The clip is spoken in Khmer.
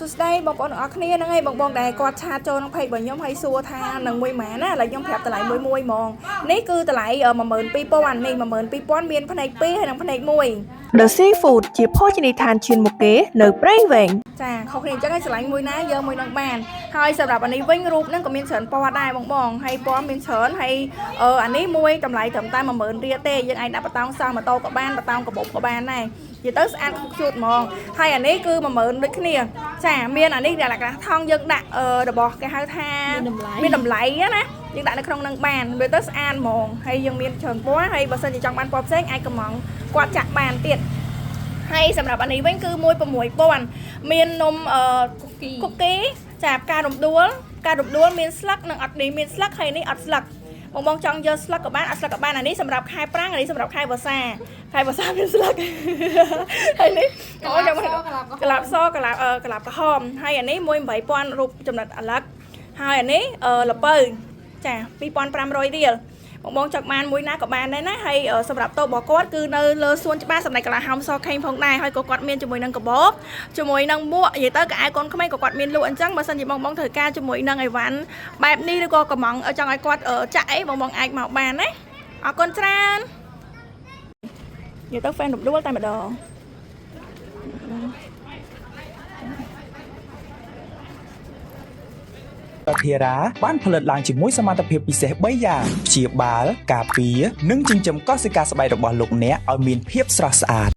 សួស្តីបងប្អូនទាំងអស់គ្នាហ្នឹងហើយបងបងដែលគាត់ chat ចូលក្នុង page របស់ខ្ញុំហើយសួរថានឹងមួយម៉ានណាឥឡូវខ្ញុំប្រាប់តម្លៃមួយមួយហ្មងនេះគឺតម្លៃ12,000នេះ12,000មានផ្នែក2ហើយនិងផ្នែក1 The Seafood ជាភោជនីយដ្ឋានឈានមុខគេនៅព្រៃវែង ចាខុសគ្នាអញ្ចឹងឯងស្រឡាញ់មួយណាយកមួយនឹងបានហើយសម្រាប់អានេះវិញរូបហ្នឹងក៏មានច្រើនពណ៌ដែរបងបងហើយពណ៌មានច្រើនហើយអឺអានេះមួយតម្លៃត្រឹមតែ10000រៀលទេយើងអាចដាក់បតោងសោះម៉ូតូក៏បានបតោងកាបូបក៏បានដែរនិយាយទៅស្អាតខ្ជូតហ្មងហើយអានេះគឺ10000ដូចគ្នាចាមានអានេះដែលលក្ខណៈថង់យើងដាក់អឺរបស់គេហៅថាមានតម្លៃណាយើងដាក់នៅក្នុងនឹងបានវាទៅស្អាតហ្មងហើយយើងមានច្រើនពណ៌ហើយបើសិនជាចង់បានពណ៌ផ្សេងអាចកំងគាត់ចាក់បានទៀតហើយសម្រាប់អានេះវិញគឺ16000មាននំអឺ គូ គុកគីចាផ្ការំដួលផ្ការំដួលមានស្លឹកនិងអត់នេះមានស្លឹកហើយនេះអត់ស្លឹកបងបងចង់យកស្លឹកក៏បានអត់ស្លឹកក៏បានអានេះសម្រាប់ខែប្រាំងអានេះសម្រាប់ខែវស្សាខែវស្សាមានស្លឹក ហើយនេះបងចង់កលាបសកលាបអឺកលាបក្រហមហើយអានេះមួយ8000រូបចំណិតអាឡឹកហើយអានេះអឺលពៅចា2500រៀលបងបងចង់បានមួយណាក៏បានដែរណាហើយសម្រាប់តូបរបស់គាត់គឺនៅលើសួនច្បារសម្ដេចកលាហោមសខេងផងដែរហើយក៏គាត់មានជាមួយនឹងកាបូបជាមួយនឹងមួកនិយាយទៅកៅអៅកូនក្មេងក៏គាត់មានលក់អញ្ចឹងបើសិនជាបងបងត្រូវការជាមួយនឹងអីវ៉ាន់បែបនេះឬក៏កំងចង់ឲ្យគាត់ចាក់អីបងបងអាចមកបានណាអរគុណច្រើននិយាយទៅ fan រំដួលតែម្ដង ធារាបានផលិតឡើងជាមួយសមត្ថភាពពិសេស3យ៉ាងព្យាបាលការពារនិងចិញ្ចឹមកោសិកាស្បែករបស់លោកអ្នកឲ្យមានភាពស្រស់ស្អាត។